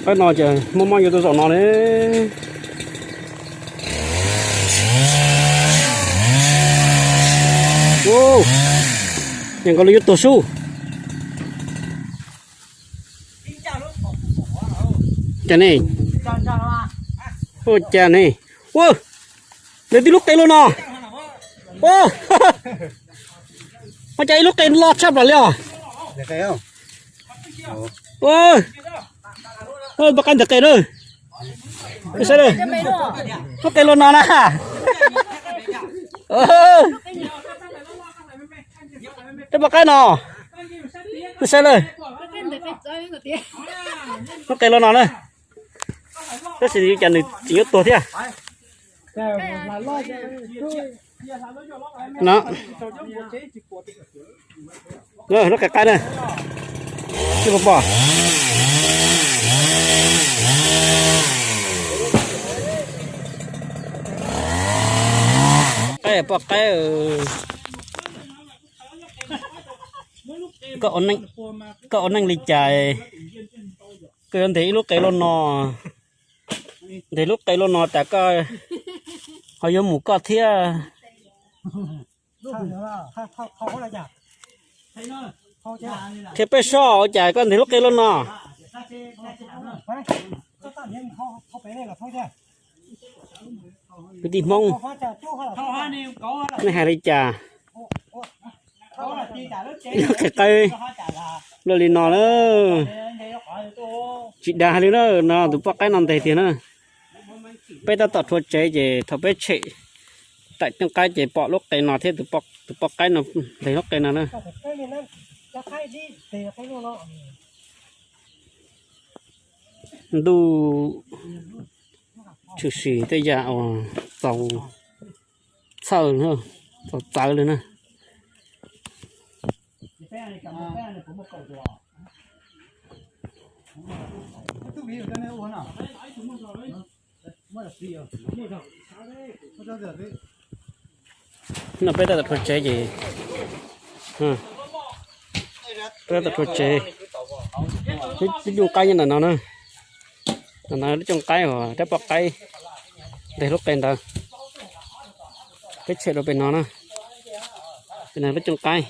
Qab no ces mob mob yuav tau zaum no ne. Nyeem nkaus li yuav tuag sub. Cas ne? Ua cas ne? Ua, nws tib lub qe luaj no. Ua, ua cas ib lub qe loj tshaj plaws li os. Poj qaib ntawm qe na. Lub qe luaj no na. Poj qaib no. Saib lawm. Lub qe luaj no na. Tab sis cas nws tseem yuav tuag thiab. No, lub qe qaib na. Nej puas pom? Qaib, poj qaib. Koj ua neej li cas koj yuav ntes ib lub qe luaj no? Ntes lub qe luaj no tas koj ho yuav mus koj thiab. Qhia peb sob ua cas koj ntes lub qe luaj no? Kwv tij Hmoob, nej hais li cas? Qe qaib luaj li no na. Tsis dag li na, no tus poj qaib no ntes tiag na. Peb tab tom rhuav tsev ces thaum peb tshem taim cooj qaib ces pom lub qe no thiab tus poj qaib no ntes lub qe no na. Ntuj tshwm sim tej yam uas txaus txhawj, txaus txawv li na. No peb tab tom rhuav tsev ces, peb tab tom rhuav tsev. Lub cooj qaib nyob ntawm no na. Ntawm no lub cooj qaib uas rab poj qaib ntes lub qe ntawd. Peb tshem rau pem no na. Pem no lub cooj qaib.